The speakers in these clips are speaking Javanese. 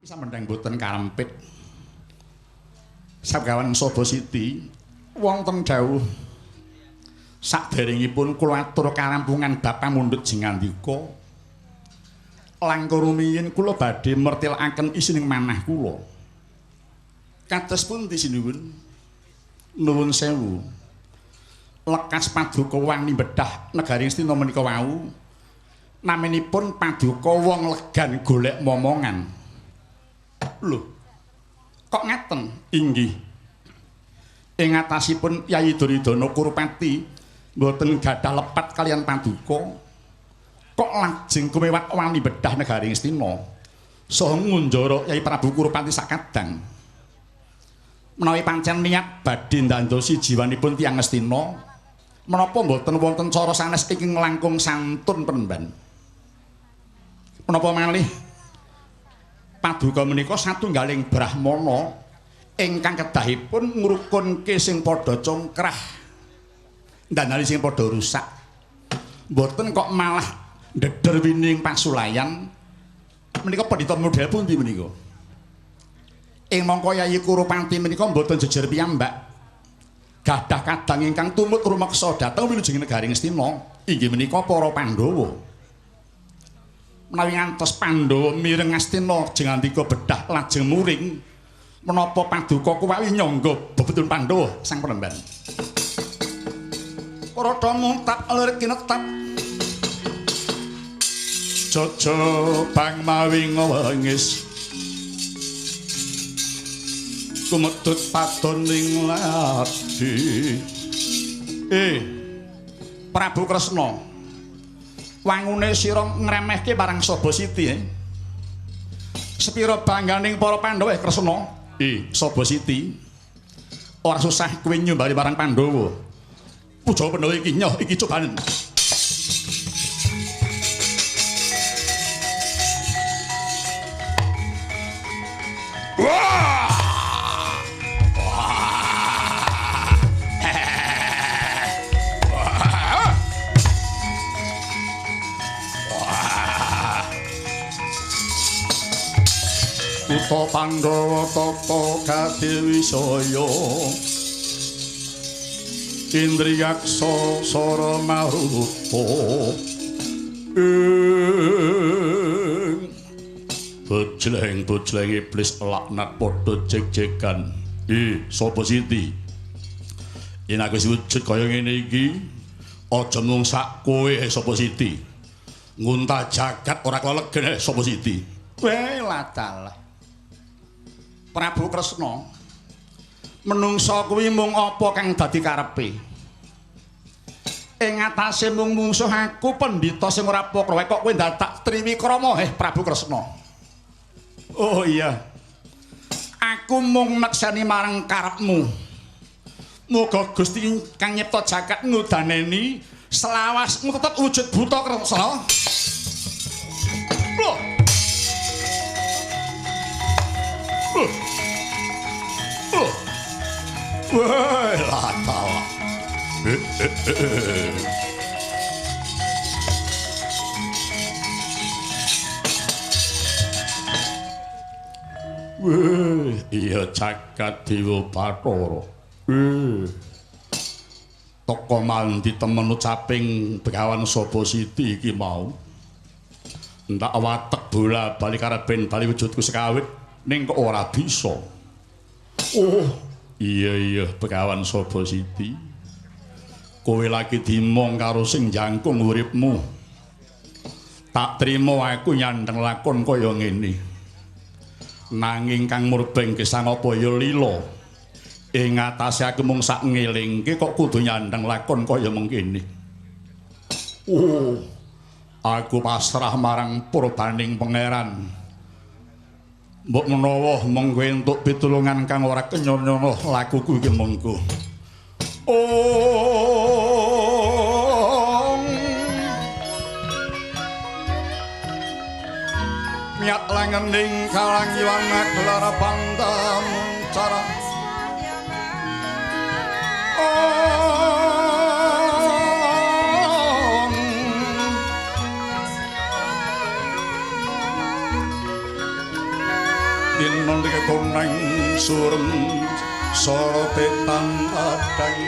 Samendhang boten karempit. Sabgawan Saba Siti wonten dawuh saderengipun kula atur karampungan bab pamundhut jengandika langkung rumiyin kula badhe mertilakaken isining manah kula. Kados pundi sinuwun? Nuwun sewu. Lekas paduka wani bedah negari Ngastina menika wau naminipun paduka wong legan golek momongan. Lho, kok ngaten? Inggih. Ing atasipun Yayi Duryudana Kurupati mboten gadah lepat kaliyan paduka. Kok lajeng kumewat wani bedah negari Ngastina saha ngunjara Yayi Prabu Kurupati sakadang. Menawi pancen niat badhe ndandosi jiwanipun tiyang Ngastina, menapa mboten wonten cara sanes ingkang langkung santun penemban? Menapa malih paduka menika satunggaling brahmana ingkang kedahipun ngrukunke sing padha congkrah ndandani sing padha rusak. Mboten kok malah ndeder wining pasulayan. Menika pendhita model pundi menika? Ing mangka Yayi Kurupati menika mboten jejer piyambak. Gadah kadang ingkang tumut rumeksa dhateng wilujeng negari Ngastina, inggih menika para Pandhawa. Menawi ngantos Pandhawa mireng Ngastina jengandika bedah lajeng muring, menapa paduka kuwawi nyangga bebetun Pandhawa sang penemban. Parada muntap lirik kinetap Jojo bang mawi ngwengis kumedhut padon ing ladi. Prabu Kresna, wangune sira ngremehke marang Saba Siti. Sepira bangganing para Pandhawa Kresna? Saba Siti, ora susah kowe nyumbali marang Pandhawa. Puja Pandhawa iki nyoh iki cobanen. Wah! Kutha Pandhawa tata kadewisaya Indriyaksa sara maruta ing bejleng-bejleng iblis laknat padha jeg-jegan. Sapa Siti? Yen aku wis wujud kaya ngene iki, aja mung sak kowe sapa Siti. Nguntal jagat ora kelegen sapa Siti. Weh ladalah. Prabu Kresna, menungsa kuwi mung apa kang dadi karepe. Ing atase mung mungsuh aku pendhita sing ora pakrawa kok kowe ndadak triwikrama Prabu Kresna. Oh iya. Aku mung nekseni marang karepmu. Muga Gusti kang nyipta jagat ngudaneni selawasmu tetep wujud buta Kresna. Loh. Wah, latawa. Wah, iya jagat dewa Bathara. Teko mandi temen ucaping Begawan Saba Siti iki mau. Entak watek bola bali karepen bali wujudku sekawit ning kok ora bisa. Oh, iya iya Begawan Saba Siti. Kowe lagi dimong karo sing jangkung uripmu. Tak trimo aku nyandheng lakon kaya ngene. Nanging kang murbeng gesang apa ya lila. Ing atase aku mung sak ngelingke kok kudu nyandheng lakon kaya mengkene. Oh, aku pasrah marang purbaning pangeran. Mbok menawa mengko entuk pitulungan kang ora kenyono lakuku iki mengko. Ong miat langening kalangiwana gelar pandam cara. Ong dina koneng surem sorote tandang.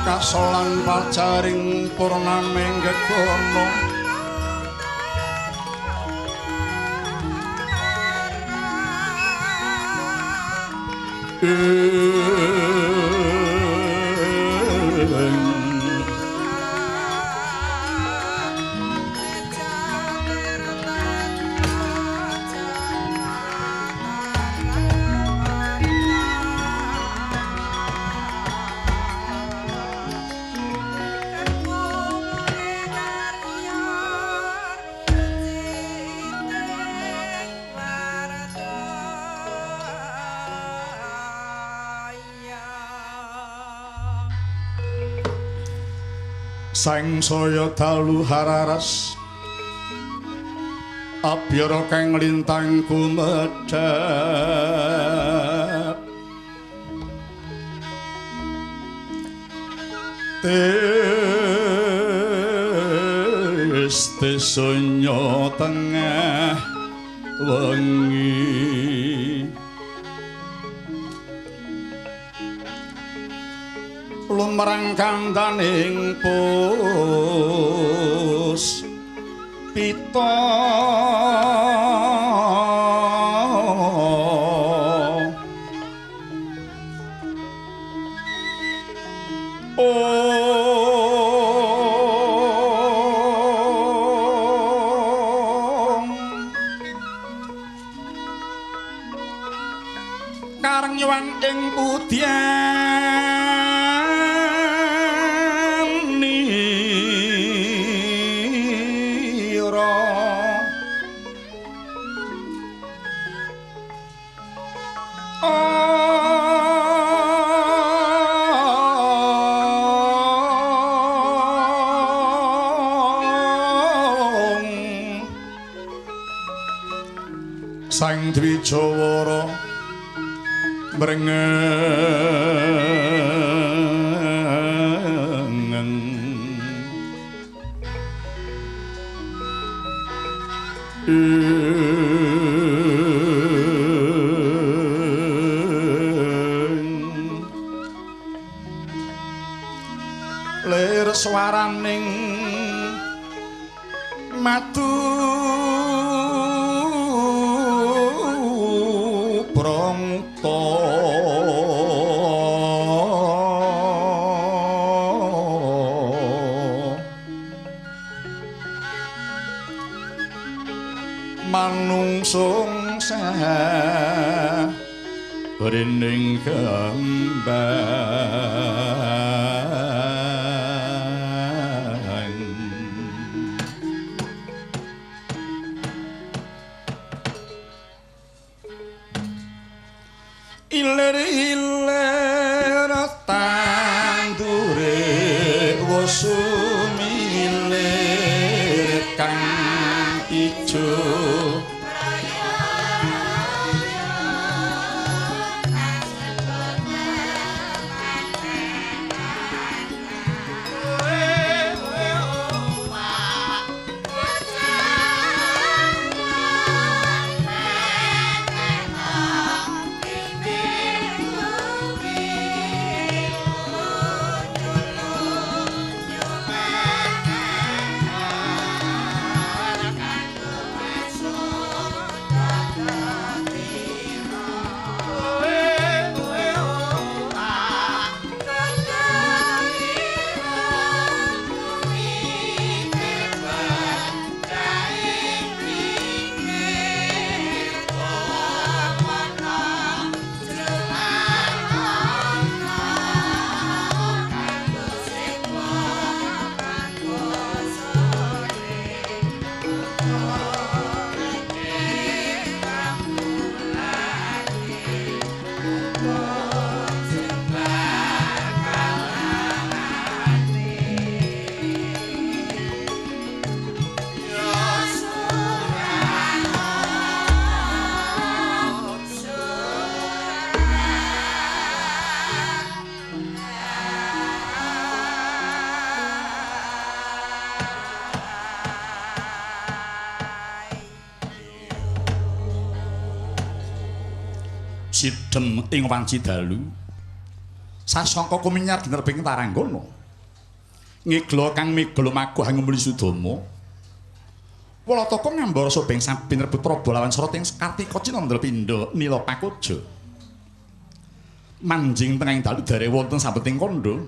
Kasolan pacaring purnaming gegono Sang saya dalu hararas abyara kang lintang kumedhap tes sunyo tengah wengi lumrang kandaning pus pita om kareng nyuwun ing pudyan Sang Dwijawara mrengeng lir swaraning madu brongto manungsung saha rining kembang. Ilir-ilir tandure wosumilir kang ijo Sidem ing wanci dalu sasangka kuminyar dinerbing Taranggana. Ngigla kang migla maguh ngumuli Sudama. Walataka ngambara sobeng sabin rebut Prabu lawan Srata ing Kartika Cinandra pindha Nila Pakuja. Manjing tengahing dalu dare wonten sambeting kandha.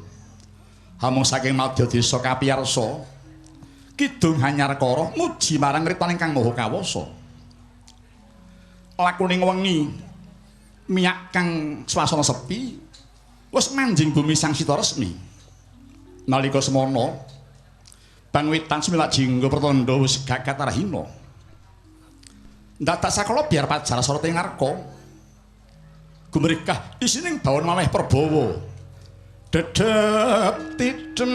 Hamung saking madya desa kapiyarsa kidung hanyar kara muji marang riptaning Kang Maha Kawasa. Lakuning wengi miyak kang swasana sepi wis manjing bumi Sang Sita Resmi. Nalika semana bangwitan sumilak jingga pertanda wis gagat arahina. Ndadak sakala biar pajar sorot ing ngarka gumregah isining bawon mameh perbawa dedep tidem.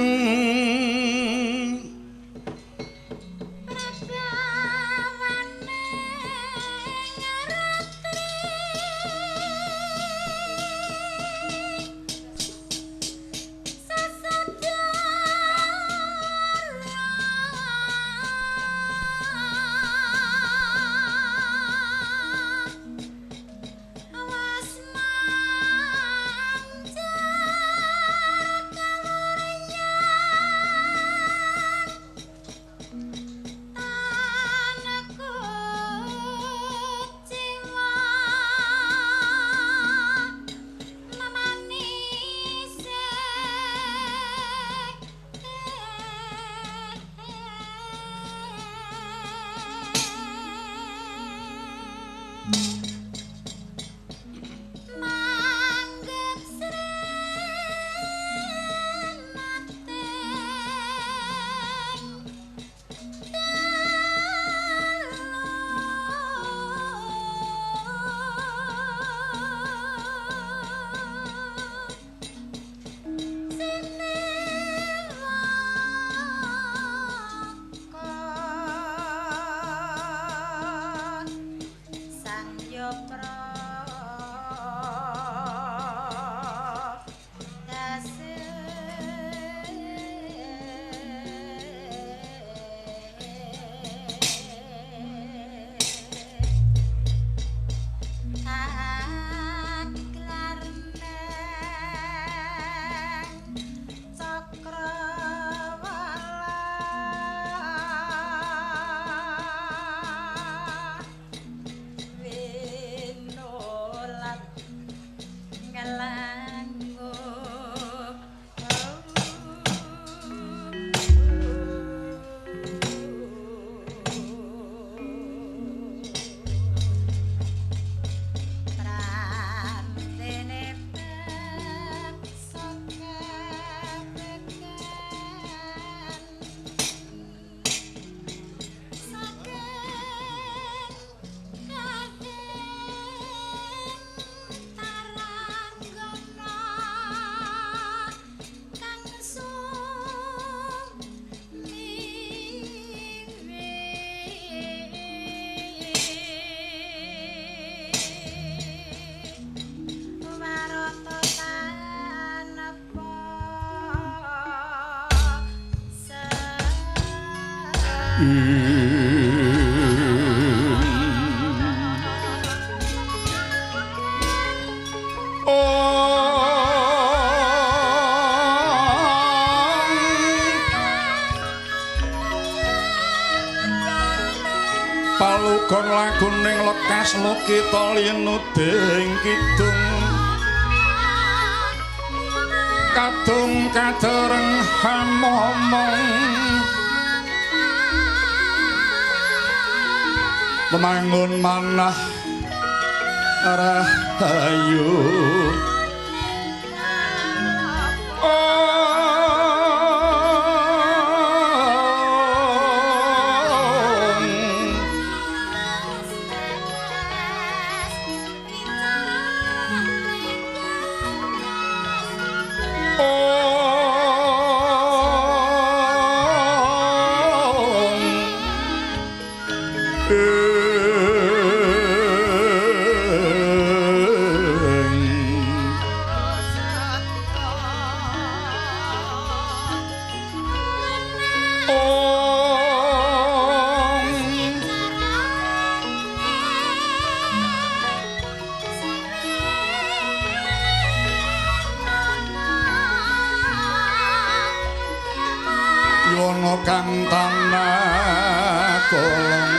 Palugon laguning lekas lokita linuding kidung kadung kadereng hamomong memangun manah rahayu. Om. kang tanah kolong.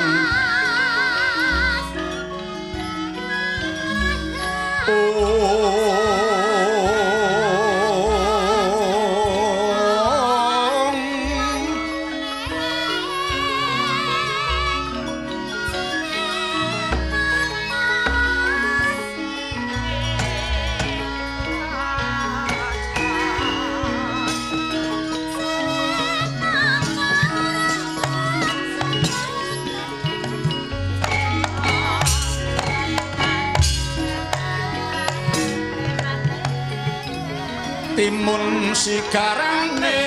Timun sigarane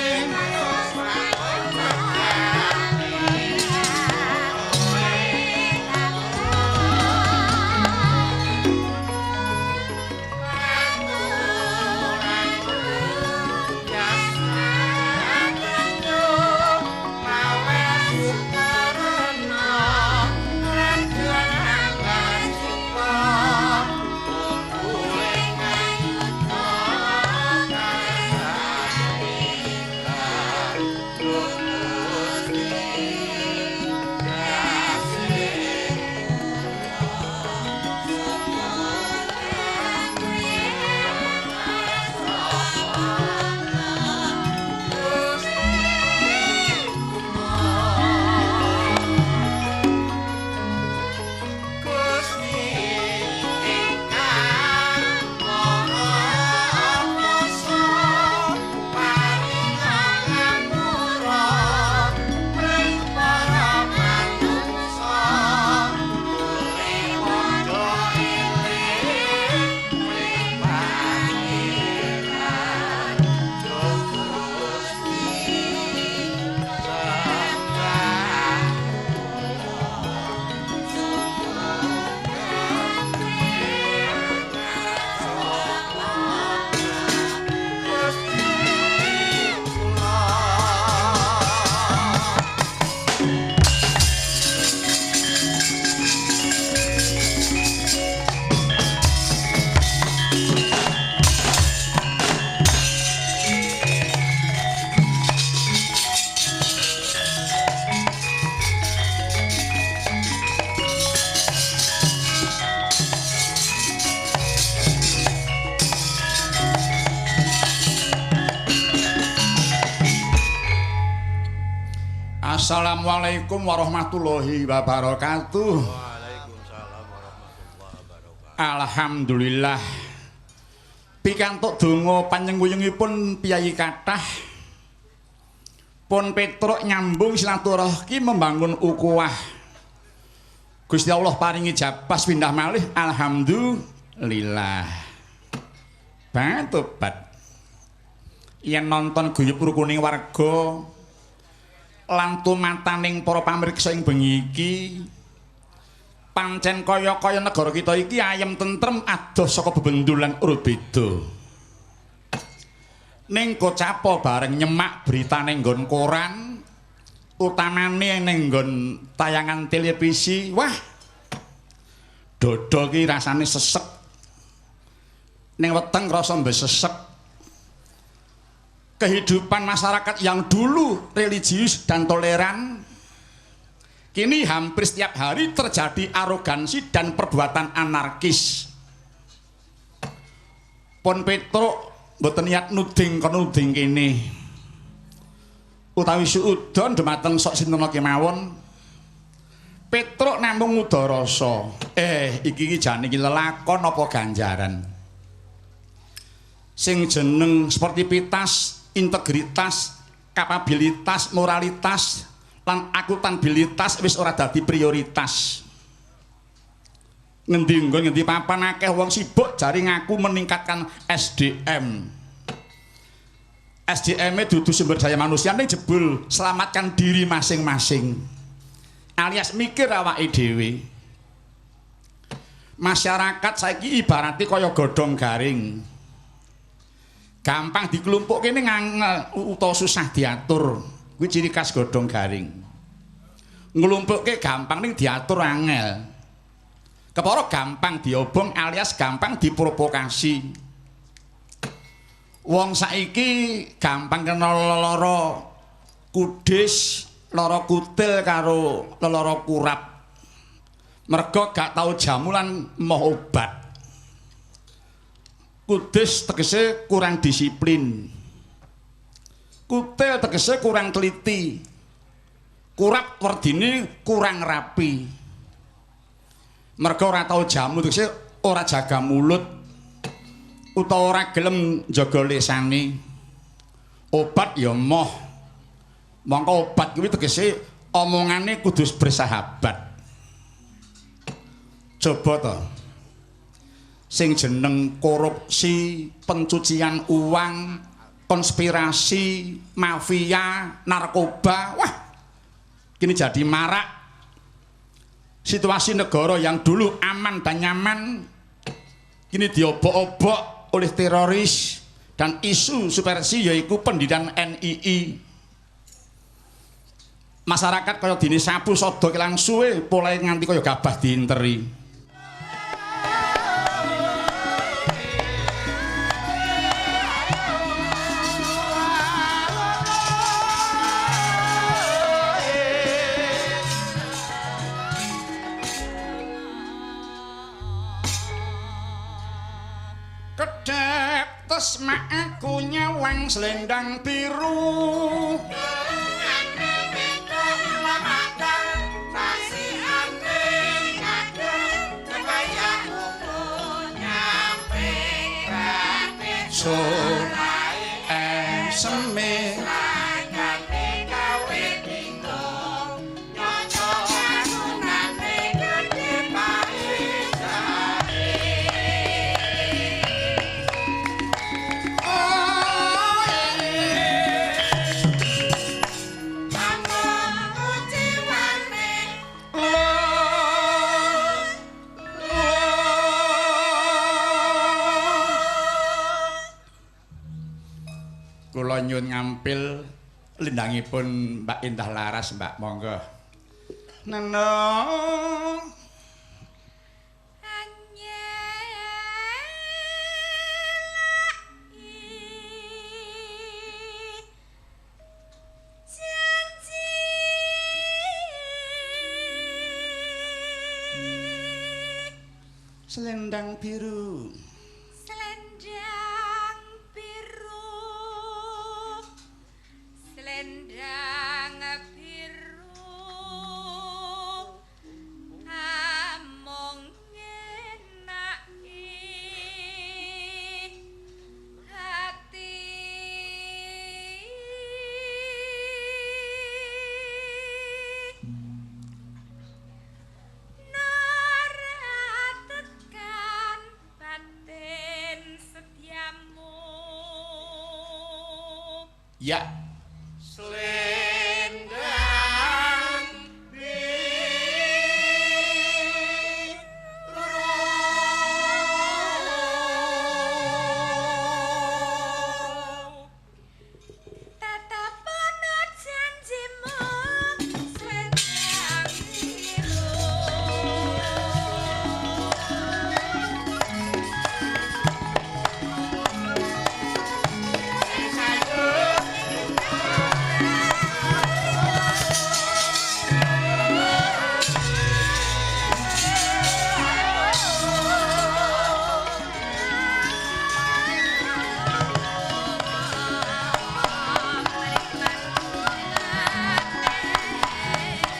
Assalamualaikum warahmatullahi wabarakatuh. Waalaikumsalam warahmatullahi wabarakatuh. Alhamdulillah. Pikantuk donga panyengkuyungipun piyayi kathah. Pun Petruk nyambung silaturahmi membangun ukhuwah. Gusti Allah paringi japas pindah malih, alhamdulillah. Batobat. Yen nonton guyub rukuning warga lan tumataning para pamirsa ing bengi iki, pancen kaya-kaya negara kita iki ayem tentrem adoh saka bebendulan urbeda. Ning kocapo bareng nyemak beritane nggon koran, utamane ning nggon tayangan televisi, wah, dodo ki rasane sesek. Ning weteng rasa mbesesek. Kehidupan masyarakat yang dulu religius dan toleran, kini hampir setiap hari terjadi arogansi dan perbuatan anarkis. Pun Petruk mboten niat nuding kono nuding kene. Utawi suudon dumateng sok sinten kemawon. Petruk namung ngudarasa. Iki iki jane iki lelakon apa ganjaran? Sing jeneng sportivitas, integritas, kapabilitas, moralitas, lan akuntabilitas wis ora dadi prioritas. Ngendi nggon ngendi papan akeh wong sibuk jare ngaku meningkatkan SDM. SDM-e dudu sumber daya manusia ning jebul selamatkan diri masing-masing. Alias mikir awake dhewe. Masyarakat saiki ibarate kaya godhong garing. Gampang diklumpukke ning angel utawa susah diatur. Kuwi ciri khas godhong garing. Nglumpukke gampang ning diatur angel. Kepara gampang diobong alias gampang diprovokasi. Wong saiki gampang kena lara Kudis, lara kutil karo lelara kurap. Merga gak tau jamu lan moh obat. Kudis tegese kurang disiplin. Kutil tegese kurang teliti. Kurap werdine kurang rapi. Merga ora tau jamu tegese ora jaga mulut utawa ora gelem njaga lisane. Obat ya moh. Mongko obat kuwi tegese omongane kudu bersahabat. Coba to. Sing jeneng korupsi, pencucian uang, konspirasi, mafia, narkoba, wah. Kini jadi marak. Situasi negara yang dulu aman dan nyaman kini diobok-obok oleh teroris dan isu subversi yaiku pendirian NII. Masyarakat kaya dene sapu sada ilang suwe polahe nganti kaya gabah diinteri. Kedhep tesmak aku nyawang selendang biru. So eseme lagane gawe bingung nyoco bangunane gedhe paisane. Bangun kuciwane Kula nyuwun ngampil lendangipun Mbak Indah Laras, Mbak, monggo. Neno janji selendang biru. Selendang biru, selendang biru, amung ngenaki hati. Nara tekan batin setiamu. Ya. Selendang biru. Tetapono janjimu selendang biru.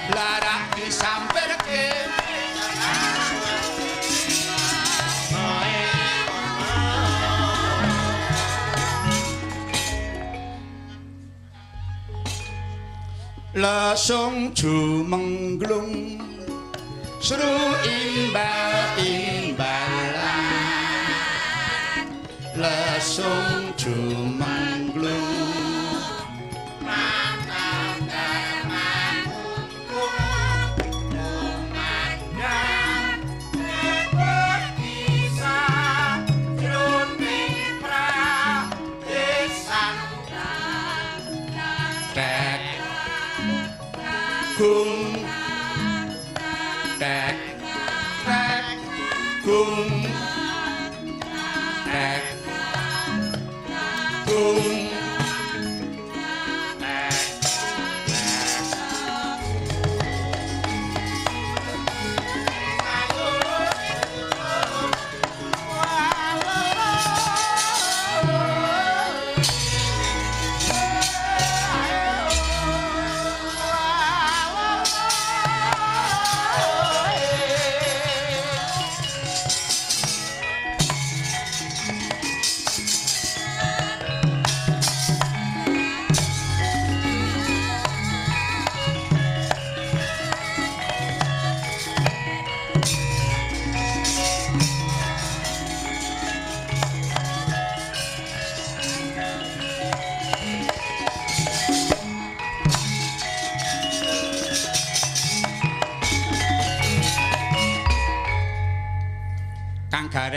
Lara disamperke. Lesung jumengglung seru imbal-imbalan. Lesung jumengglung tek gung tek tek gung tek gung tek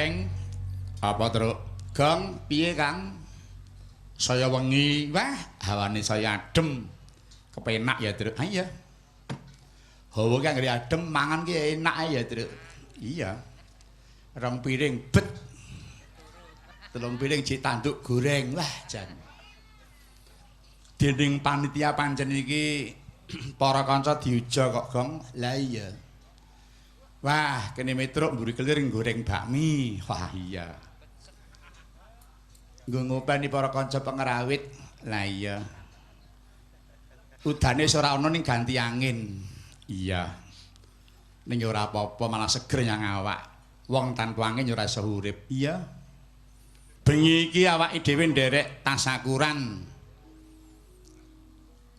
Gareng. Apa, Truk? Gong, piye, Kang? Saya wengi, wah, hawane saya adem. Kepenak ya, Truk. Ha iya. Hawa ki anggere adem, mangan ki enak ae ya, Truk. Iya. Rong piring bet. Telung piring jek tanduk goreng. Wah, jan. Dening panitia pancen iki para kanca diuja kok, Gong. Lah iya. Wah, kene Metruk mburi kelir goreng bakmi. Wah, iya. Nggo ngopeni para kanca pengrawit. Lah iya. Udane wis ora ana ning ganti angin. Iya. Ning ora apa-apa, malah seger nyang awak. Wong tanpa angin ora iso urip. Iya. Bengi iki awake dhewe nderek tasakuran.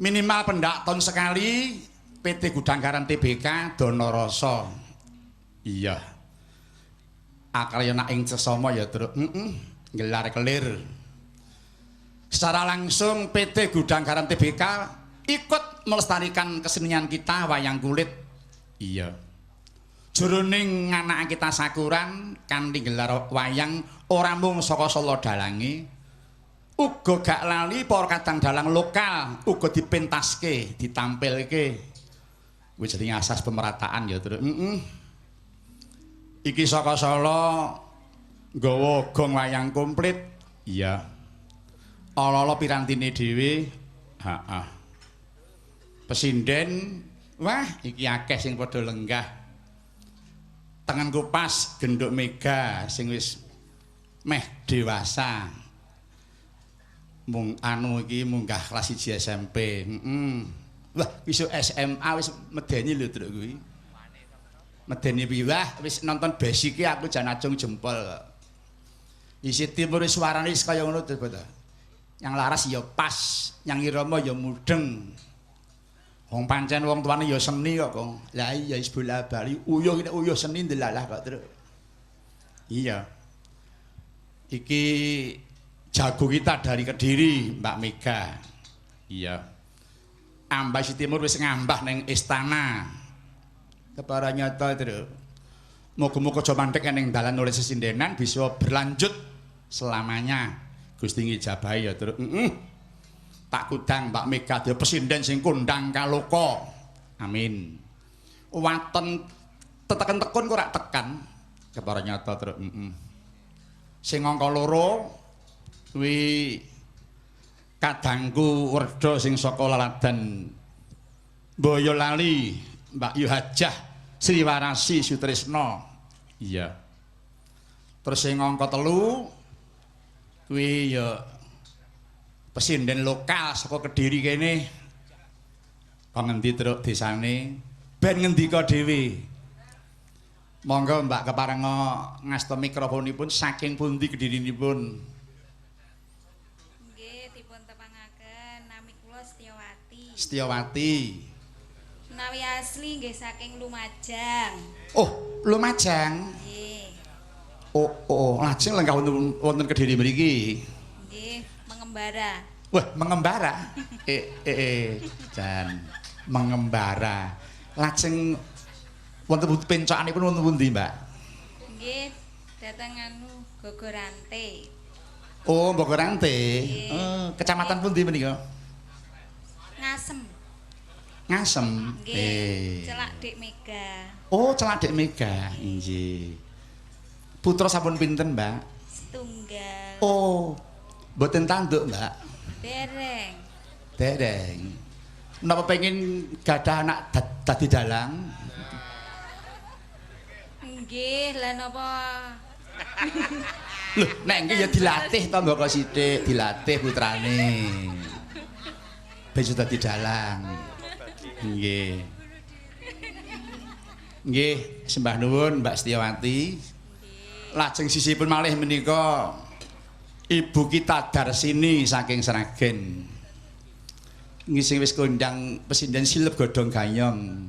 Minimal pendak tahun sekali PT Gudang Garam TBK Dana Rasa. Iya. Akalya nak ing sesama ya, Truk. Heeh. Gelar kelir. Secara langsung PT Gudang Garam TBK ikut melestarikan kesenian kita wayang kulit. Iya. Jroning nganakake tasakuran kanthi gelar wayang ora mung saka Solo dalange, uga gak lali para kadang dalang lokal uga dipentaske, ditampilke. Kuwi jenenge asas pemerataan ya, Truk. Heeh. Iki saka Solo nggawa gong wayang komplit. Iya. Ala-ala pirantine dhewe. Heeh. Pesinden, wah iki akeh sing padha lenggah. Tengenku pas genduk Mega sing wis meh dewasa. Mung anu iki munggah kelas 1 SMP. Heeh. Wah, wis SMA wis medeni lho, Truk kuwi. Medeni piye? Wah, wis nonton basic aku jan acung jempol. Isi timur suarane wis kaya ngono to. Yang laras ya pas, yang irama ya mudeng. Wong pancen wong tuane ya seni kok, Kong. Lah iya wis bola-bali uyuh iki uyuh seni ndelalah kok, Truk. Iya. Iki jago kita dari Kediri, Mbak Mega. Iya. Ambah Sisi Timur wis ngambah ning istana. Kepara nyata, Truk. Muga-muga aja mandek ning dalan nulis sesindenan bisa berlanjut selamanya. Gusti ngijabahi ya, Truk. Heeh. Tak kudang Mbak Mega dadi pesinden sing kondang kaloka. Amin. Waton teteken tekun kok ora tekan. Kepara nyata, Truk. Heeh. Sing angka loro kuwi kadangku Werda sing saka Laladan Boyolali, Mbak Yu Hajah Sriwarasi Sutrisno. Iya. Terus sing angka telu kuwi ya pesinden lokal saka Kediri kene. Kok ngendi, Truk, desane? Ben ngendika dhewe. Monggo Mbak keparenga ngasta mikrofonipun saking pundi Kedirinipun? Nggih, dipun tepangaken nami kula Setiawati. Setiawati. Menawi asli nggih saking Lumajang. Oh, Lumajang. Nggih. Oh, lajeng lenggah wonten wonten Kediri mriki. Nggih, mengembara. Wah, mengembara. Jan mengembara. Lajeng wonten pencokanipun wonten pundi, Mbak? Nggih, dateng anu Gogorante. Oh, Bogorante. Nggih. Oh, kecamatan pundi menika? Ngasem. Ngasem. Nggih. Celak Dik Mega. Oh, celak Dik Mega. Nggih. Putra sampun pinten, Mbak? Setunggal. Oh, mboten tanduk, Mbak. Dereng. Dereng. Menapa pengen gadah anak dadi dalang? Nggih, lah napa? Loh, nek nggih ya dilatih to mbok sithik, dilatih putrane. Ben iso dadi dalang. Nggih. Nggih, sembah nuwun Mbak Setiawati. Lajeng sisipun malih menika ibu kita Darsini saking Sragen. Nggih sing wis kondang pesinden silep godhong gayong.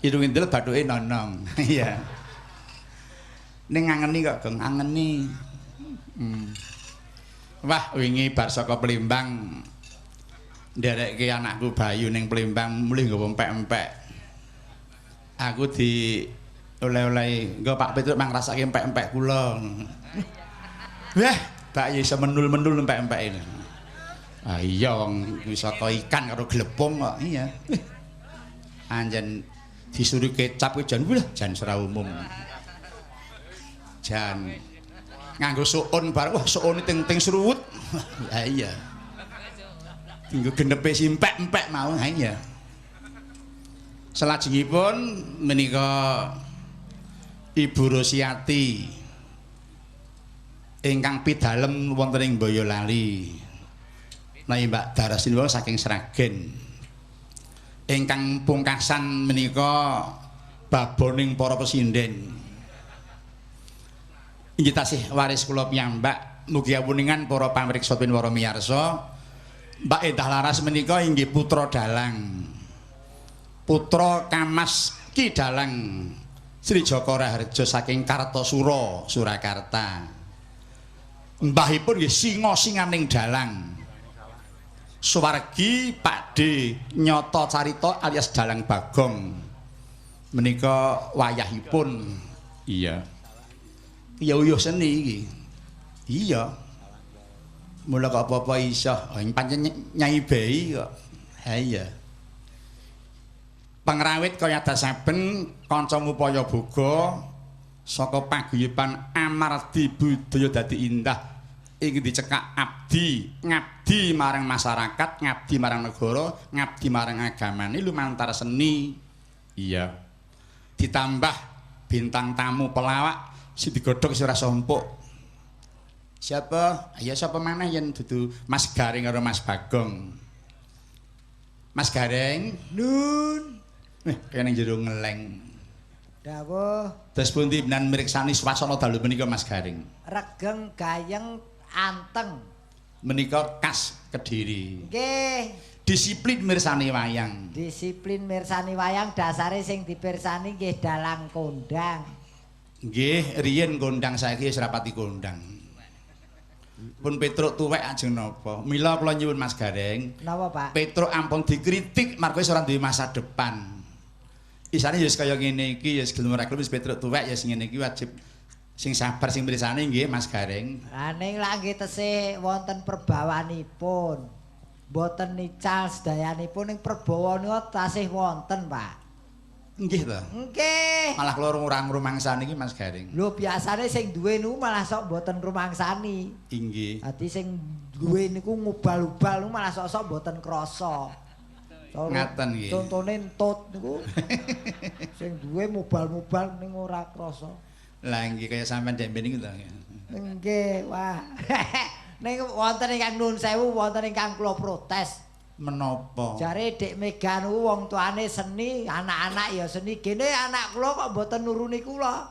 Irung endel bathuke nonong. Iya. Ning ngangeni kok, Gong, angeni. Wah, wingi bar saka Plimbang nderekke anakku Bayu ning Plimbang mulih nggawa empek-empek. Aku di Oleh-oleh engko Pak Petruk mang rasake empek-empek kula. Wah, Mbak iso menul-menul empek-empek ini. Ah iya wong wisata ikan karo glepung kok. Iya. Anjen disuruh kecap kuwi jan wah jan ora umum. Jan nganggo suun bareng wah suune ting-ting sruwut. Ha iya. Dinggo genepe si empek-empek mau. Ha iya. Salajengipun menika Ibu Rosiati ingkang pidalem wonten ing Boyolali. Menawi Mbak Darasinwa saking Sragen. Ingkang pungkasan menika baboning para pesinden. Inggih tasih waris kula piyambak, mugi awuningan para pamriksa pinwara miyarsa. Mbak Endah Laras menika inggih putra dalang. Putra Kamas Ki Dalang Sri Jaka Raharja saking Kartasura, Surakarta. Mbahipun nggih singa-singaning dalang. Suwargi Pakde Nyata Carita alias Dalang Bagong. Menika wayahipun. Iya. Ya uyuh seni iki. Iya. Mula kok apa-apa iso. Pancen Nyai Bei kok. Ha iya. Pengrawit kaya dasaben kanca ngupaya boga saka paguyuban Amardi Budaya Dadi Indah ing dicekak abdi, ngabdi marang masyarakat, ngabdi marang negara, ngabdi marang agamane lumantar seni. Iya. Ditambah bintang tamu pelawak sing digodhog wis ora sompuk. Siapa? Ya sapa maneh yen dudu Mas Gareng karo Mas Bagong. Mas Gareng, Nun. Kaya ning jero ngeleng. Dawuh. Terus pundi menan mriksani swasana dalu menika Mas Gareng? Regeng gayeng anteng. Menika khas Kediri. Nggih. Disiplin mirsani wayang. Disiplin mirsani wayang dasare sing dipirsani nggih dalang kondang. Nggih, riyen kondang saiki wis rapati kondang. Pun Petruk tuwek ajeng napa? Mila kula nyuwun Mas Gareng. Napa, Pak? Petruk ampun dikritik marga wis ora duwe masa depan. Isane ya wis kaya ngene iki ya gelem ora gelem wis Petruk tuwek ya sing ngene iki wajib sing sabar sing mirsani nggih Mas Gareng. Lah ning lak nggih tesih wonten perbawanipun. Mboten nical sedayanipun ning perbawa nika tasih wonten, Pak. Nggih to. Nggih. Malah kula ora ngrumangsani iki Mas Gareng. Lho biasane sing duwe niku malah sok mboten rumangsani. Inggih. Dadi sing duwe niku ngubal-ubal niku malah sok-sok mboten krasa. Ngaten nggih. Contone entut niku. Sing duwe mubal-mubal ning ora krasa. Lah nggih kaya sampean dembe niku to. Nggih, wah. Ning wonten ingkang nuwun sewu, wonten ingkang kula protes. Menapa? Jare Dik Mega niku wong tuane seni, anak-anak ya seni. Gene anak kula kok mboten nuruni kula.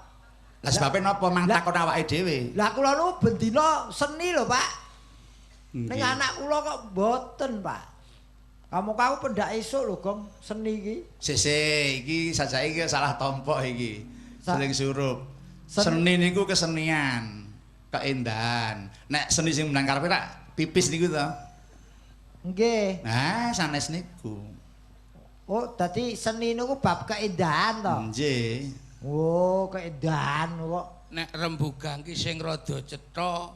Lah sebabe napa mang takon awake dhewe? Lah kula niku bendina seni lho, Pak. Ning anak kula kok mboten, Pak. Kamu kau pendak esuk lho, Gong, seni iki. Sese iki sajake iki salah tompok iki. Seling surup. Seni niku kesenian, keindahan. Nek seni sing menang karepe rak pipis niku to. Nggih. Nah, sanes niku. Oh, dadi seni niku bab keindahan to? Nggih. Oh, keindahan kok. Nek rembugan ki sing rada cetha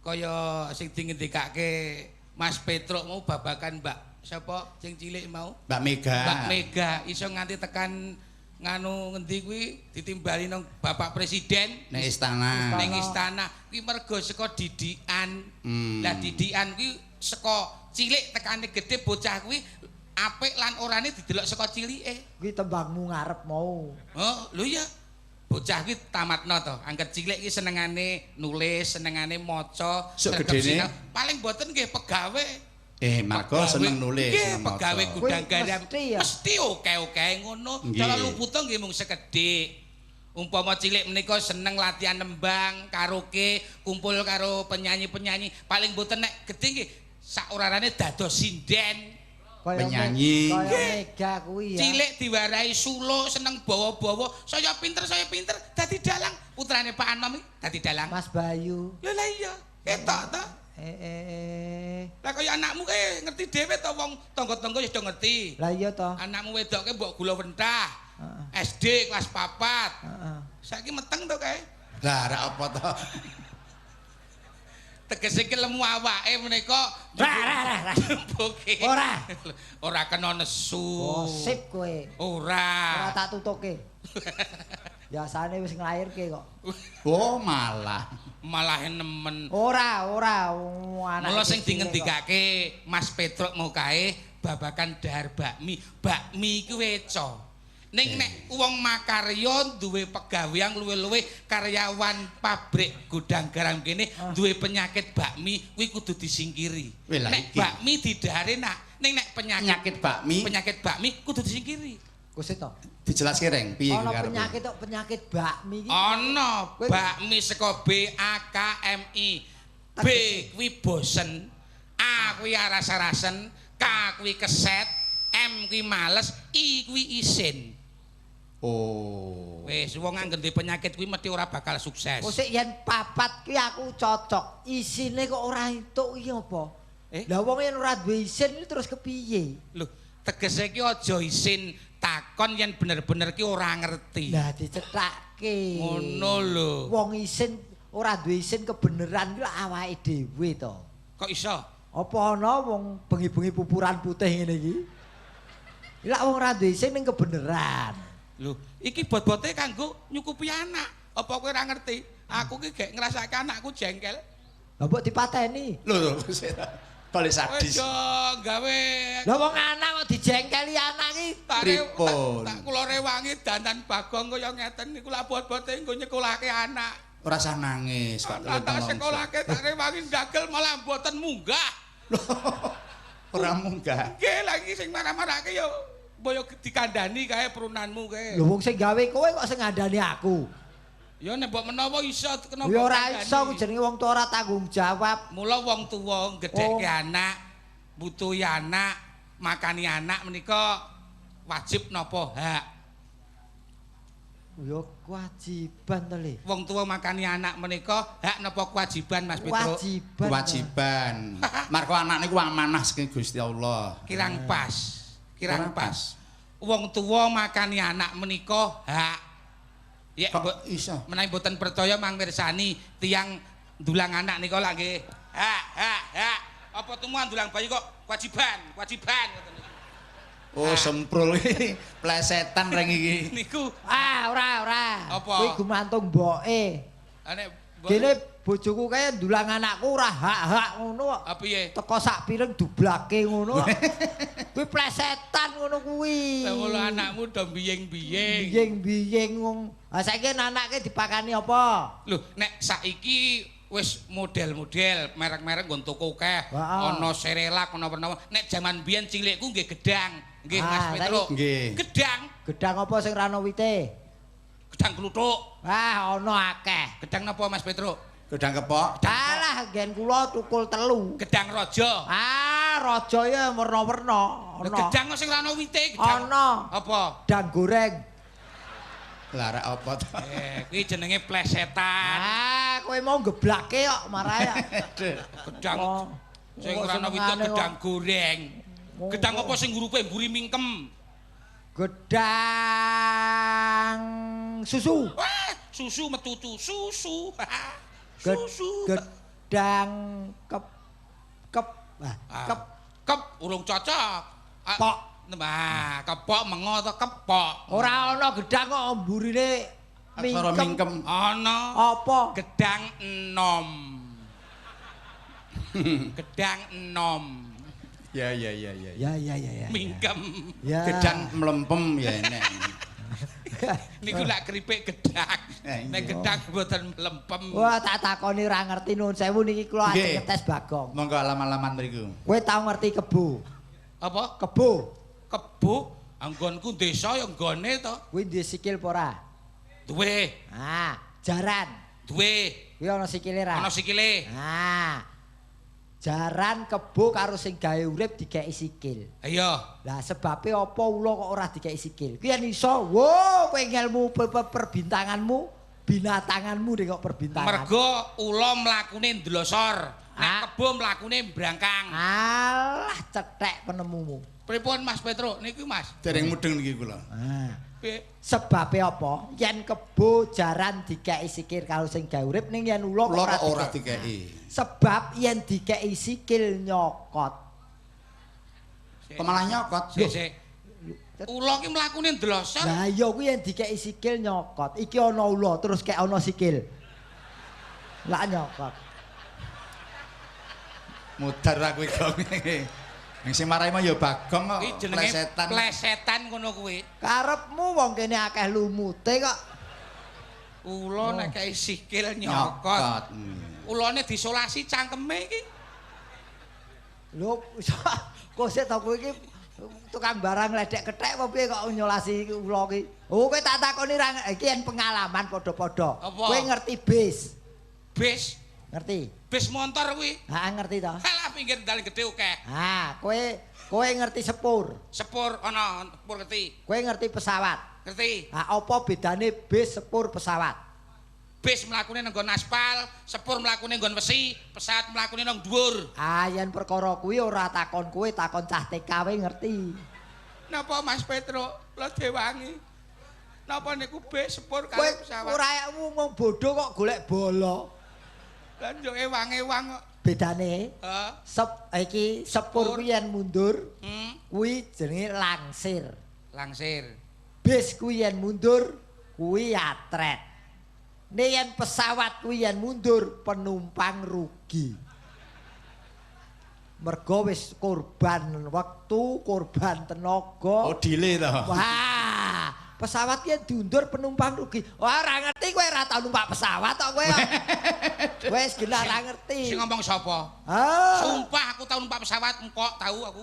kaya sing dingendikake Mas Petruk mau babakan Mbak sapa sing cilik mau? Mbak Mega. Mbak Mega iso nganti tekan nganu ngendi kuwi ditimbali nang Bapak Presiden ning istana. Ning istana kuwi mergo saka didikan. Lah didikan kuwi saka cilik tekane gedhe bocah kuwi apik lan orane didelok saka cilike. Kuwi tembangmu ngarep mau. Oh, lho iya. Bocah kuwi tamatno to. Angger cilik iki senengane nulis, senengane maca, sregep sinau. Paling mboten nggih pegawe. Marga seneng nulis, seneng maca. Pegawe gudang garam. Mesti oke-oke ngono. Cara luputa nggih mung sekedhik. Umpama cilik menika seneng latihan nembang, karaoke, kumpul karo penyanyi-penyanyi. Paling mboten nek gedhe nggih sak orarane dados sinden. Penyanyi. Kaya Mega kuwi ya. Cilik diwarahi sulo, seneng bawa-bawa, saya pinter dadi dalang. Putrane Pak Anom iki dadi dalang. Mas Bayu. Lha lah iya, ketok to. Lah kaya anakmu kae ngerti dhewe to wong tangga-tangga ya do ngerti. Lah iya to. Anakmu wedoke mbok gula wentah. SD kelas 4. Heeh. Saiki meteng to kae. Lah rak apa to? Tegese iki lemu awake menika Ra ra ra ra. Oke. Ora. Ora kena nesu. Gosip kowe. Ora. Ora tak tutuke. Biasane wis nglairke kok. Oh malah. Malah nemen. Ora, ora anak. Mula sing dingendikake Mas Petruk mau kae babakan dahar bakmi. Bakmi iku weca. Ning nek wong makarya duwe pegawean luwe-luwe karyawan pabrik gudang garam kene duwe penyakit bakmi kuwi kudu disingkiri. Nek bakmi didahare nak, ning nek penyakit bakmi, penyakit bakmi kudu disingkiri. Kusit to. Dijelaske reng piye kuwi karepe? Ana penyakit kok penyakit bakmi iki. Ana bakmi saka B A K M I. B kuwi bosen, A kuwi aras-arasen, K kuwi keset, M kuwi males, I kuwi isin. Oh. Wis wong angger duwe penyakit kuwi mesti ora bakal sukses. Kok sik yen papat kuwi aku cocok. Isine kok ora entuk iki apa? Lah wong yen ora duwe isin terus kepiye? Lho, tegese iki aja isin takon yen bener-bener ki ora ngerti. Lah dicethake. Ngono lho. Wong isin ora duwe isin kebeneran kuwi awake dhewe to. Kok iso? Apa ana wong bengi-bengi pupuran putih ngene iki? Lah wong ora duwe isin ning kebeneran. Lho, iki bot-bote kanggo nyukupi anak. Apa kowe ora ngerti? Aku ki gek ngrasake anakku jengkel. Lah mbok dipateni. Lho, balik sadis. Aja gawe. Lah wong anak kok dijengkeli anak iki pripun? Tak kula rewangi dandan Bagong kaya ngeten niku lah bot-bote nggo nyekolahke anak. Ora usah nangis, Pak. Tak sekolahke tak rewangi ndagel malah mboten munggah. Ora munggah. Nggih, lagi sing marah-marahke yo boyo dikandani kae prunanmu kae. Lho wong sing gawe kowe kok sing ngandani aku. Ya nek mbok menawa iso kenapa? Ya ora iso jenenge wong tuwa ora tanggung jawab. Mula wong tuwa gedhekke anak, butuhi anak, makani anak menika wajib napa hak? Ya kewajiban to, Le. Wong tuwa makani anak menika hak napa kewajiban Mas Petruk? Kewajiban. Kewajiban. Marga anak niku amanah saking Gusti Allah. Kirang pas. Kirang pas. Wong tuwa makani anak menika hak. Ya mbok iso. Menawi mboten percaya mang mirsani tiyang ndulang anak nika lak nggih. Hak, hak, hak. Apa tumuan ndulang bayi kok kewajiban, kewajiban ngoten niku. Oh, semprul iki plesetan reng iki. Niku ah ora ora. Apa? Kuwi gumantung mboke. Nek dene bojoku kae ndulang anakku ora hak-hak ngono kok. Ah piye? Teko sak piring dublake ngono. Kuwi plesetan ngono kuwi. Lah ngono anakmu do biyeng-biyeng. Biyeng-biyeng wong. Ah saiki anake dipakani apa? Lho, nek saiki wis model-model, merek-merek nggon toko akeh. Ana Cerelac, ana werna. Nek jaman biyen cilikku nggih gedang. Nggih Mas Petruk. Nggih. Gedang. Gedang apa sing ra ana wite? Gedang kluthuk. Wah, ana akeh. Gedang napa Mas Petruk? Gedang kepok. Alah, nggen kula tukul telu. Gedang raja. Ah, raja ya werna-werna. Ana. Gedang sing ra ana wite, gedang. Ana. Apa? Gedang goreng. Lah rek apa to? Kuwi jenenge plesetan. Ah, kowe mau geblake kok marah ya. Gedang sing ora ana wite gedang goreng. Gedang apa sing hurufe mburi mingkem? Gedang susu. Wah, susu metutu susu. Susu. Gedang kep kep kep kep urung cocok. Pok. Nah, kepok mengo to kepok. Ora ana gedang kok mburine mingkem. Ana. Apa? Gedang enom. Gedang enom. Ya ya ya ya. Ya ya ya ya. Mingkem. Ya. Gedang mlempem ya enek. Niku lak keripik gedang. Nek gedang mboten mlempem. Wah, tak takoni ora ngerti nuwun sewu niki kula ajeng ngetes Bagong. Monggo alam-alaman mriku. Kowe tau ngerti kebo? Apa? Kebo. Kebo? Anggonku desa ya nggone to. Kuwi duwe sikil apa ora? Duwe. Ah, jaran. Duwe. Kuwi ana sikile ra? Ana sikile. Ah. Jaran kebo karo sing gawe urip dikeki sikil. Iya. Lah sebabe apa ula kok ora dikeki sikil? Kuwi yen iso, wo kowe ngelmu perbintanganmu, binatanganmu deh kok perbintangan. Mergo ula mlakune ndlosor, nek kebo mlakune mbrangkang. Alah cetek penemumu. Pripun Mas Petro niki Mas? Dereng mudeng niki kula. Ah. Piye? Sebabe apa? Yen kebo jaran dikeki sikil karo sing gawe urip ning yen ula kok ora dikeki. Sebab yen dikeki sikil nyokot. Kok malah nyokot? Sik sik. Ula ki mlakune ndlosor. Lah iya kuwi yen dikeki sikil nyokot. Iki ana ula terus kek ana sikil. Lah nyokot. Mudar ra kuwi gong. Sing marai mah ya Bagong kok. Plesetan. Plesetan ngono kuwi. Karepmu wong kene akeh lumute kok. Ula nek kei sikil nyokot. Ulane disolasi cangkeme iki. Lho, kok sik to kowe iki tukang barang ledek kethek apa piye kok nyolasi ula ki? Oh, kowe tak takoni ra iki yen pengalaman padha-padha. Kowe ngerti bis? Bis? Ngerti? Bis motor kuwi. Heeh, ngerti to. Halah pinggir dalan gedhe akeh. Ha, kowe ngerti sepur. Sepur ana, sepur ngerti. Kowe ngerti pesawat. Ngerti. Ha, apa bedane bis, sepur, pesawat? Bis mlakune nang nggon aspal, sepur mlakune nggon wesi, pesawat mlakune nang dhuwur. Ah, yen perkara kuwi ora takon kowe, takon cah TKW ngerti. Napa Mas Petro, kula dewangi. Napa niku bis, sepur karo pesawat? Kowe ora wong bodho kok golek bola. Lah njuk ewang-ewang kok. Bedane? Heeh. Iki sepur kuwi yen mundur, kuwi jenenge langsir. Langsir. Bis kuwi yen mundur, kuwi atret. Nek yen pesawat kuwi yen mundur, penumpang rugi. Mergo wis korban wektu, korban tenaga. Oh, delay to. Wah, pesawat yen diundur penumpang rugi. Wah, ora ngerti kowe ora tau numpak pesawat kok kowe. Wis gila ora ngerti. Sing ngomong sapa? Ah. Sumpah aku tau numpak pesawat, engkok tau aku.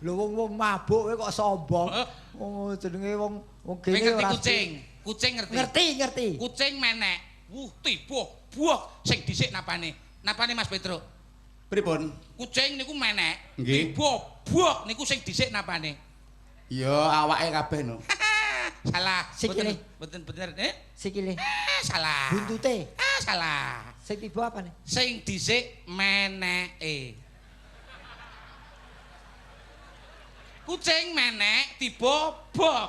Lho wong-wong mabuk kowe kok sombong. Wong jenenge wong wong kene ora kucing. Kucing ngerti. Ngerti, ngerti. Kucing menek. Wuh, tiba, buah sing dhisik napane. Napane Mas Petro? Pripun? Kucing niku menek. Tiba, buah niku sing dhisik napane. Ya awake kabeh no. Salah. Sikile. Mboten bener, eh? Sikile. Salah. Buntute. Salah. Sing tiba apane? Sing dhisik meneke. Kucing menek tiba bok.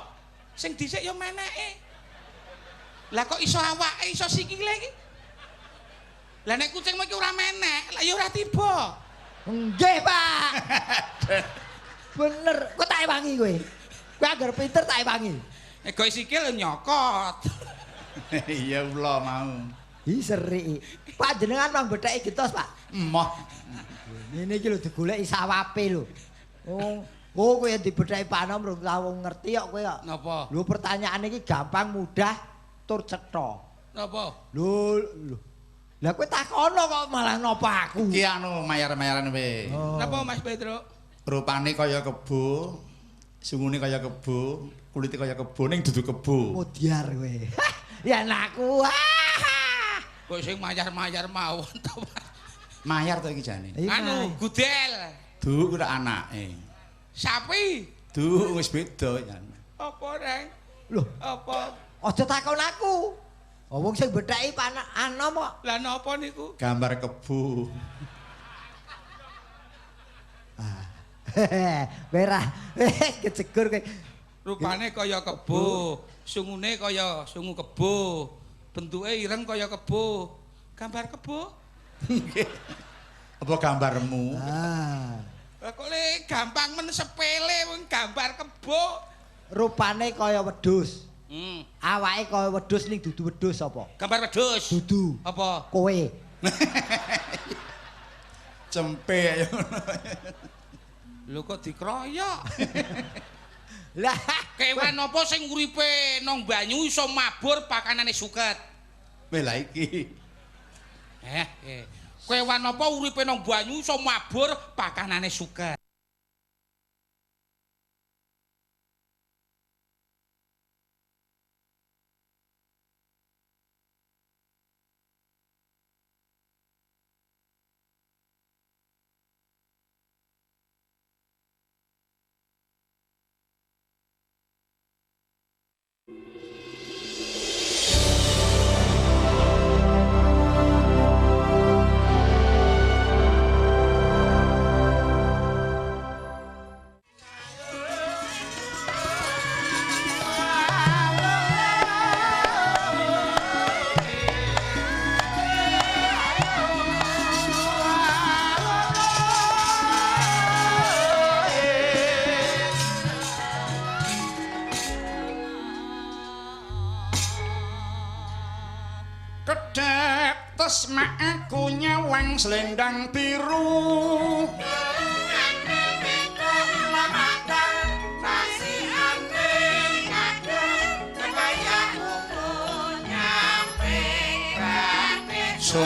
Sing dhisik ya meneke. Lah kok iso awake iso sikile iki? Lah nek kucing iki ora menek, lah ya ora tiba. Nggih, Pak. Bener, kok tak ewangi kowe. Kowe anggar pinter tak ewangi. Nek goe sikil nyokot. Iya kula mau. Ih seri. Pak jenengan mang betheki gentos, Pak. Emoh. Ngene iki lho digoleki sawape lho. Oh, oh kowe dibetheki panom rung tau ngerti kok kowe kok. Napa? Lho pertanyaan iki gampang mudah tur cetha. Napa? Lho lho. Lah kowe takono kok malah napa aku. Iki anu mayar-mayaran kowe. Napa Mas Petro? Rupane kaya kebo, sungune kaya kebo, kulite kaya kebo ning dudu kebo. Mudyar kowe. Ya anakku. Kok sing mayar-mayar mawon to, Mas. Mayar to iki jane. Anu, gudel. Duh ora anake. Sapi. Duh wis beda jan. Apa, Reng? Lho, apa? Aja takon aku. Wong sing betheki anom kok. Lah napa niku? Gambar kebo. Merah, kejegur kowe. Rupane kaya kebo, sungune kaya sungu kebo, bentuke ireng kaya kebo. Gambar kebo? Nggih. Apa gambarmu? Ah. Lah kok le gampang men sepele wong gambar kebo. Rupane kaya wedhus. Awake kaya wedhus ning dudu wedhus apa? Gambar wedhus. Dudu. Apa? Kowe. Cempe ya ngono. Lho kok dikroyok? Lah, kewan apa sing uripe nang banyu iso mabur pakanane suket? Weh lah iki. Kewan apa uripe nang banyu iso mabur pakanane suket? Kates mak aku nyawang selendang biru. So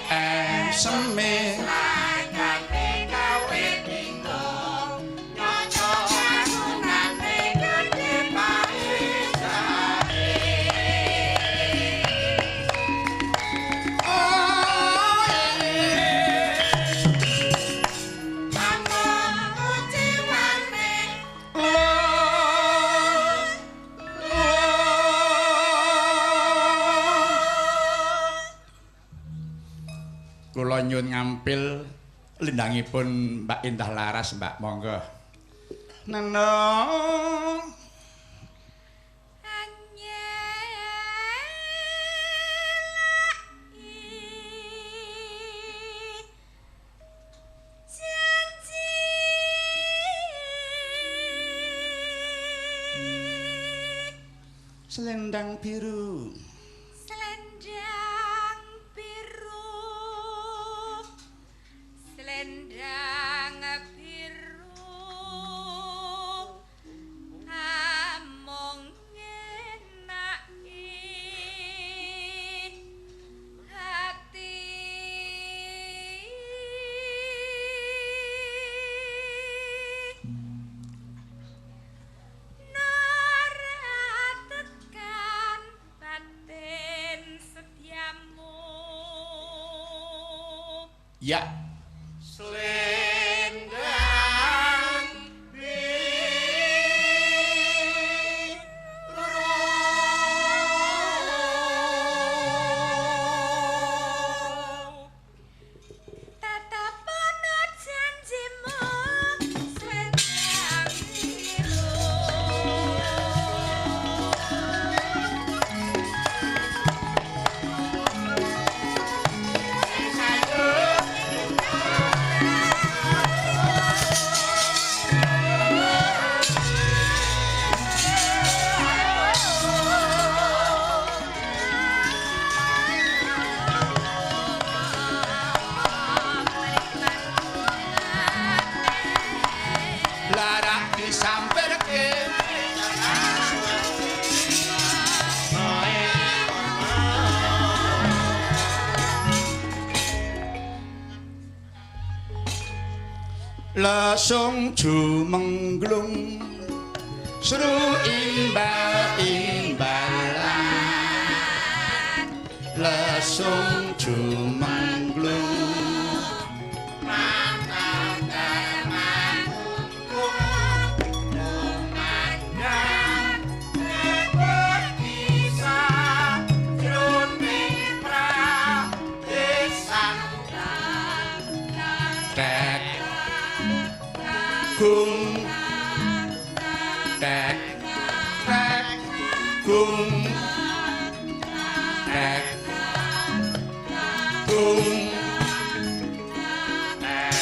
eseme kula nyuwun ngampil lindangipun Mbak Indah Laras, Mbak, monggo. Neno selendang biru. Selendang biru. Selendang biru. Amung ngenaki hati. Ya. Selendang biru. Tetapono janjimu selendang biru. Lara disamperke. Lesung jumengglung seru imbal-imbalan. Lesung jumengglung tek gung tek tek gung tek gung tek tek.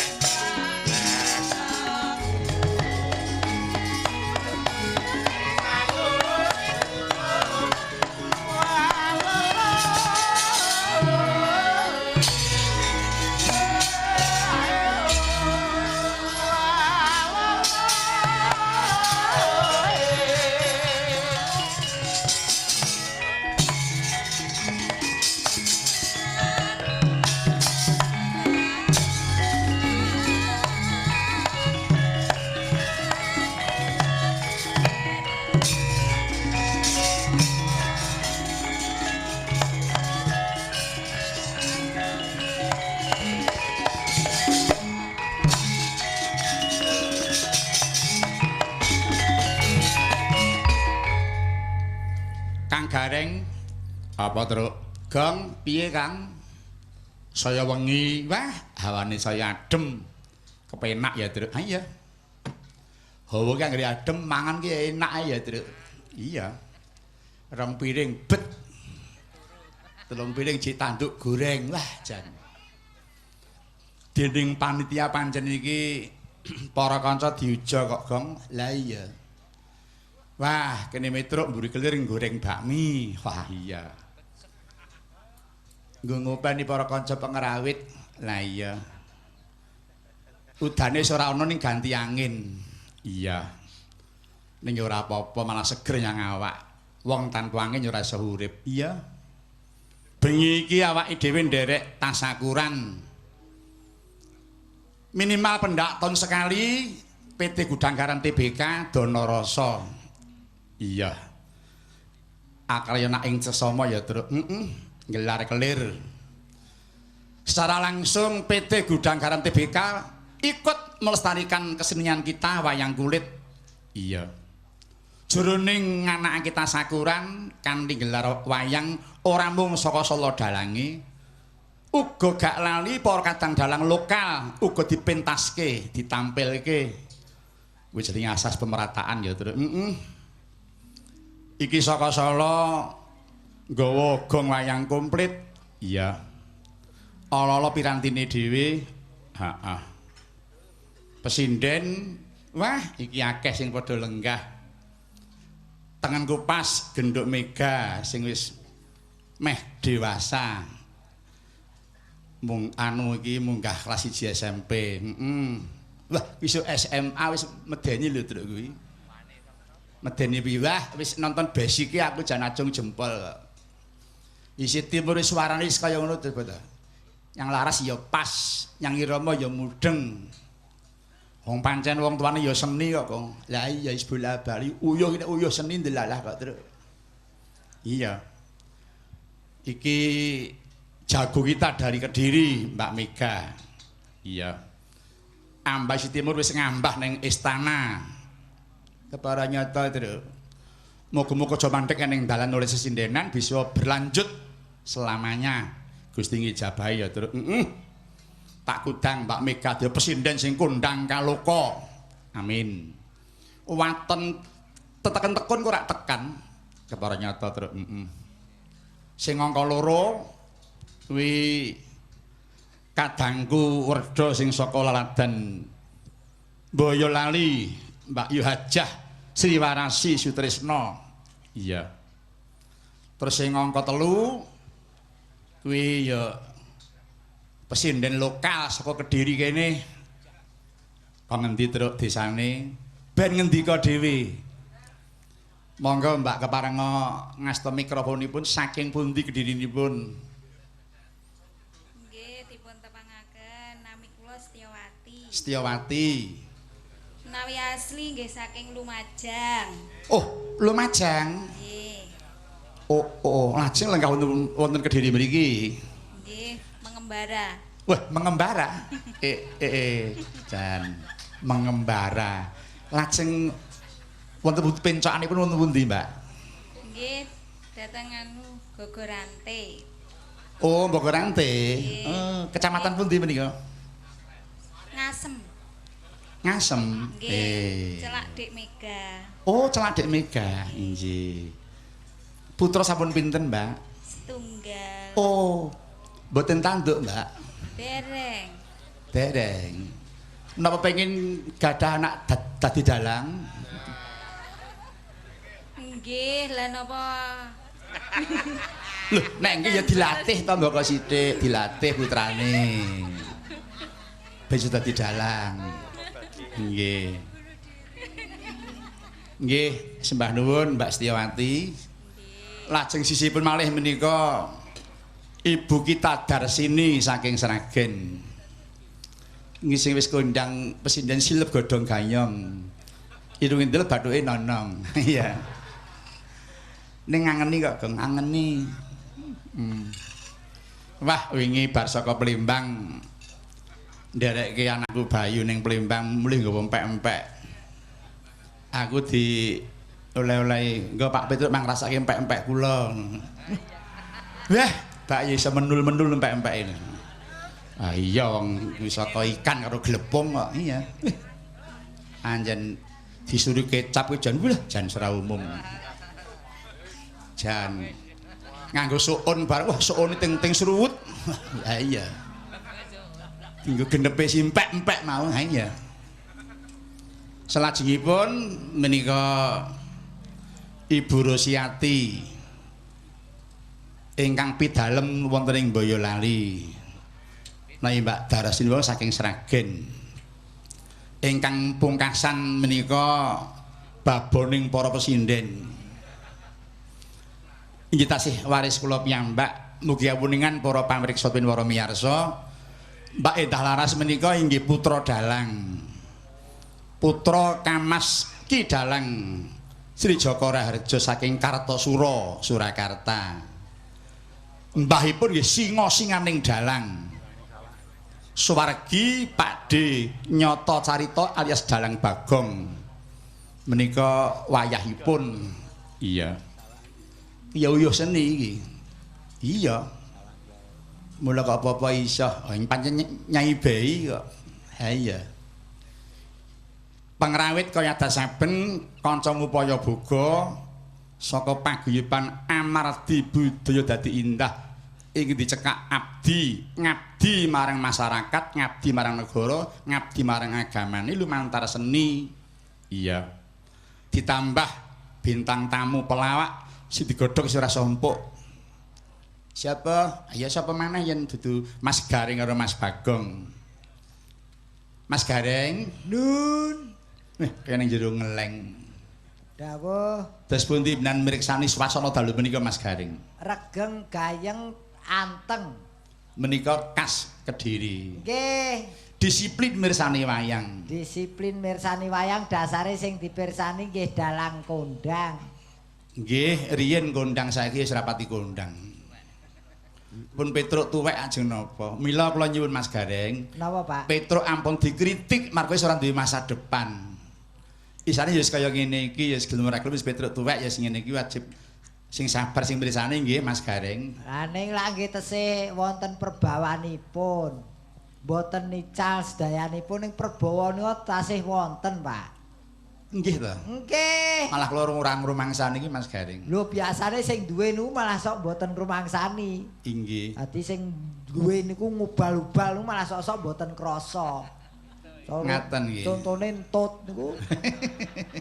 Kang Gareng apa truk? Gong piye Kang? Saya wengi, wah hawane saya adem. Kepenak ya, Truk. Ha iya. Hawa ki anggere adem mangan ki enak ya, Truk. Iya. Rong piring bet. Telung piring jek tanduk goreng. Wah, jan. Dening panitia pancen iki para kanca diuja kok, Gong. Lah iya. Wah, kene Metruk mburi kelir goreng bakmi. Wah, iya. Nggo ngopeni para kanca pengrawit. Lah iya. Udane wis ora ana ning ganti angin. Iya. Ning ya ora apa-apa, malah seger nyang awak. Wong tanpa angin ya ora iso urip. Iya. Bengi iki awake dhewe nderek tasakuran. Minimal pendak tahun sekali PT Gudang Garam TBK Dana Rasa. Iya. Akalya nak ing sesama ya, Truk. Heeh. Gelar kelir. Secara langsung PT Gudang Garam TBK ikut melestarikan kesenian kita wayang kulit. Iya. Jroning nganakake tasakuran kanthi gelar wayang ora mung saka Solo dalange, uga gak lali para kadang dalang lokal uga dipentaske, ditampilke. Kuwi jenenge asas pemerataan ya, Truk. Heeh. Iki saka Solo nggawa gong wayang komplit. Iya. Ala-ala pirantine dhewe. Heeh. Pesinden, wah iki akeh sing padha lenggah. Tengenku pas genduk mega sing wis meh dewasa. Mung anu iki munggah kelas 1 SMP. Heeh. Wah, wis SMA wis medeni lho, Truk kuwi. Medeni piye? Wah, wis nonton basic aku jan acung jempol. Isi timur suarane wis kaya ngono to, Yang laras ya pas, yang irama ya mudeng. Wong pancen wong tuane ya seni kok, Kong. Lah iya wis bola-bali uyuh nek uyuh seni ndelalah kok, Truk. Iya. Iki jago kita dari Kediri, Mbak Mega. Iya. Ambah Isi Timur wis ngambah ning istana. Kepara nyata, Truk. Muga-muga aja mandek ning dalan oleh sesindenan bisa berlanjut selamanya. Gusti ngijabahi ya, Truk. Heeh. Tak kudang Mbak Mega dhewe pesinden sing kondang kaloka. Amin. Waton teteken tekun kok ora tekan. Kepara nyata, Truk. Heeh. Sing angka loro kuwi kadangku werda sing saka laladan Boyolali, Mbak Yu Hajah Sriwarasi Sutrisno. Iya. Terus sing angka telu kuwi ya pesinden lokal saka Kediri kene. Kok ngendi, Truk, desane? Ben ngendika dhewe. Monggo Mbak keparenga ngasta mikrofonipun saking pundi Kedirinipun? Nggih, dipun tepangaken nami kula Setiawati. Setiawati. Menawi asli nggih saking Lumajang. Oh, Lumajang. Nggih. Oh, oh, lajeng lenggah wonten Kediri mriki. Nggih, mengembara. Wah, mengembara. Jan mengembara. Lajeng wonten pencokanipun wonten pundi, Mbak? Nggih, dateng anu Bogorante. Oh, Bogorante. Oh, kecamatan pundi menika? Ngasem. Ngasem. Nggih. Celak Dik Mega. Oh, celak Dik Mega. Inggih. Putra sampun pinten, Mbak? Setunggal. Oh, mboten tanduk, Mbak. Dereng. Dereng. Menapa pengen gadah anak dadi dalang? Nggih, lha napa? Lho, nek nggih ya dilatih to mbok sithik, dilatih putrane. Ben iso dadi dalang. Nggih. Nggih, sembah nuwun Mbak Setiawati. Lajeng sisipun malih menika ibu kita Darsini saking Sragen. Nggih sing wis kondang pesinden silep godhong gayong. Irung ndel bathuke nonong. Iya. Ning ngangeni kok, Gong, angeni. Wah, wingi bar saka Plimbang nderekke anakku Bayu ning Plimbang mulih nggawa empek-empek. Aku di oleh-oleh engko Pak Petruk mang rasake empek-empek kula. Wah, Pak ya iso menul-menul empek-empek ini. Ah iya wong saka ikan karo glepung kok. Iya. Anjen disuruh kecap kuwi jan wah jan ora umum. Jan nganggo suun bareng wah suune ting-ting sruwut. Lah iya. Dinggo genepe simpek-empek mau. Ha iya. Salajengipun menika Ibu Rosiati Ingkang pidalem wonten ing Boyolali. Menawi Mbak Darasini wau saking Sragen. Ingkang pungkasan menika baboning para pesinden. Inggih tasih waris kula piyambak, mugi awuningan para pamriksa pin para miyarsa. Mbak Endah Laras menika inggih putra dalang. Putra Kamas Ki Dalang Sri Jaka Raharja saking Kartasura, Surakarta. Mbahipun nggih singa-singaning dalang. Suwargi Pakde Nyata Carita alias Dalang Bagong. Menika wayahipun. Iya. Ya uyuh seni iki. Iya. Mula kok apa-apa iso. Oh, pancen Nyai Bei kok. Ha iya. Pangrawit kaya saben kanca ngupaya boga saka paguyuban amardi budaya dadi indah ing dicekak abdi, ngabdi marang masyarakat, ngabdi marang negara, ngabdi marang agamane lumantar seni. Iya. Ditambah bintang tamu pelawak sing digodhog wis ora sompuk. Siapa? Ya sapa maneh yen dudu Mas Gareng karo Mas Bagong. Mas Gareng, Nun. Kaya ning jero ngeleng. Dawuh. Terus pundi menan mriksani swasana dalu menika Mas Gareng? Regeng gayeng anteng. Menika khas Kediri. Nggih. Disiplin mirsani wayang. Disiplin mirsani wayang dasare sing dipirsani nggih dalang kondang. Nggih, riyen kondang saiki wis rapati kondang. Pun Petruk tuwek ajeng napa? Mila kula nyuwun Mas Gareng. Napa, Pak? Petruk ampun dikritik marga wis ora duwe masa depan. Isane ya wis kaya ngene iki, ya wis gelem ora gelem wis Petruk tuwek ya sing ngene iki wajib sing sabar sing mirsani nggih Mas Gareng. Lah ning lak nggih tesih wonten perbawanipun. Mboten nical sedayanipun ning perbawa nika tasih wonten, Pak. Nggih to. Nggih. Malah kula ora ngrumangsani iki Mas Gareng. Lho biasane sing duwe niku malah sok mboten rumangsani. Inggih. Dadi sing duwe niku ngubal-ubal niku malah sok-sok mboten krasa. Ngaten nggih. Contone entut niku.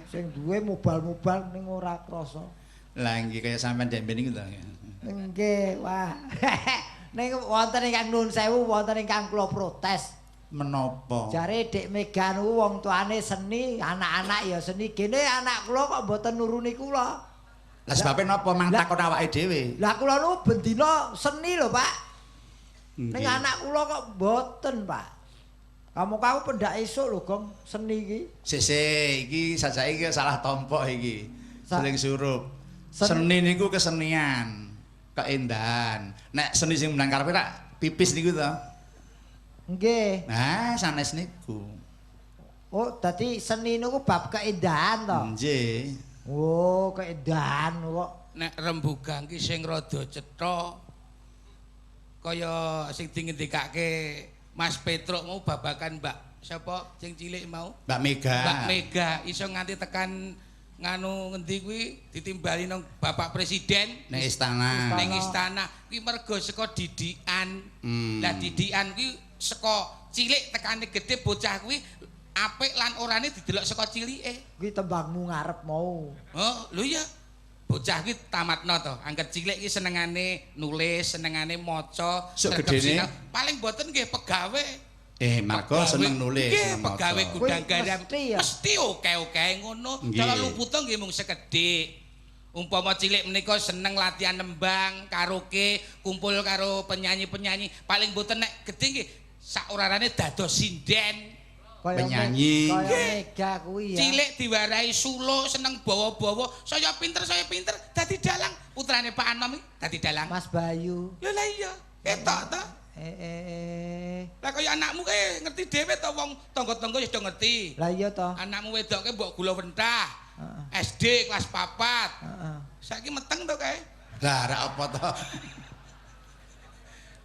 Sing duwe mubal-mubal ning ora krasa. Lah nggih kaya sampean dek niku to. Nggih, wah. Ning wonten ingkang nuwun sewu, wonten ingkang kula protes. Menapa? Jare Dik Mega niku wong tuane seni, anak-anak ya seni. Gene anak kula kok mboten nuruni kula. Lah sebabe napa mang takon awake dhewe? Lah kula niku bendina seni lho, Pak. Ning anak kula kok mboten, Pak. Kamu kamu pendak esuk lho, Gong, seni iki. Sik iki sajake iki salah tompok iki. Seling surup. Seni niku kesenian, keindahan. Nek seni sing menang karepe rak pipis niku to. Nggih. Nah, sanes niku. Oh, dadi seni niku bab keindahan to? Nggih. Oh, keindahan kok. Nek rembugan ki sing rada cetha kaya sing dingendikake Mas Petruk mau babakan Mbak sapa sing cilik mau? Mbak Mega. Mbak Mega iso nganti tekan nganu ngendi kuwi ditimbali nang Bapak Presiden ning istana. Ning istana kuwi mergo saka didikan. Lah didikan kuwi saka cilik tekane gedhe bocah kuwi apik lan orane didelok saka cilike. Kuwi tembangmu ngarep mau. Oh, lho iya. Bocah kuwi tamatno to. Angger cilik iki senengane nulis, senengane maca, sregep gedene paling mboten nggih pegawe. Marga seneng nulis, seneng maca. Pegawe gudang garam mesti oke-oke ngono. Cara luputa nggih mung sekedhik. Umpama cilik menika seneng latihan nembang, karaoke, kumpul karo penyanyi-penyanyi, paling mboten nek gedhe nggih sak orarane dados sinden. Penyanyi. Kaya Mega kuwi ya. Cilik diwarai suluk, seneng bawa-bawa, saya pinter dadi dalang. Putrane Pak Anom iki dadi dalang. Mas Bayu. Lha lah iya, ketok to. Lah kaya anakmu kae ngerti dhewe to wong tangga-tangga wis do ngerti. Lah iya to. Anakmu wedok kae mbok gula wentah. SD kelas 4. Heeh. Saiki meteng to kae. Lah rak apa to?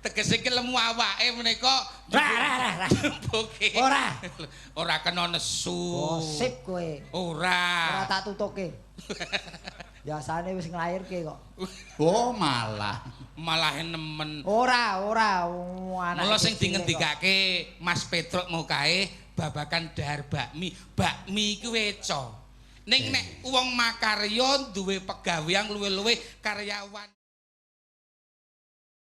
Tegese iki lemu awake menika. Ra. Ora. Ora kena nesu. Gosip kowe. Ora. Ora tak tutuke. Biasane wis nglairke kok. Oh, malah. Malah nemen. Ora, ora anak. Mula sing dingendikake Mas Petruk mau kae babakan dahar bakmi. Bakmi iku weca. Ning nek wong makarya duwe pegawean luwih-luwih karyawan.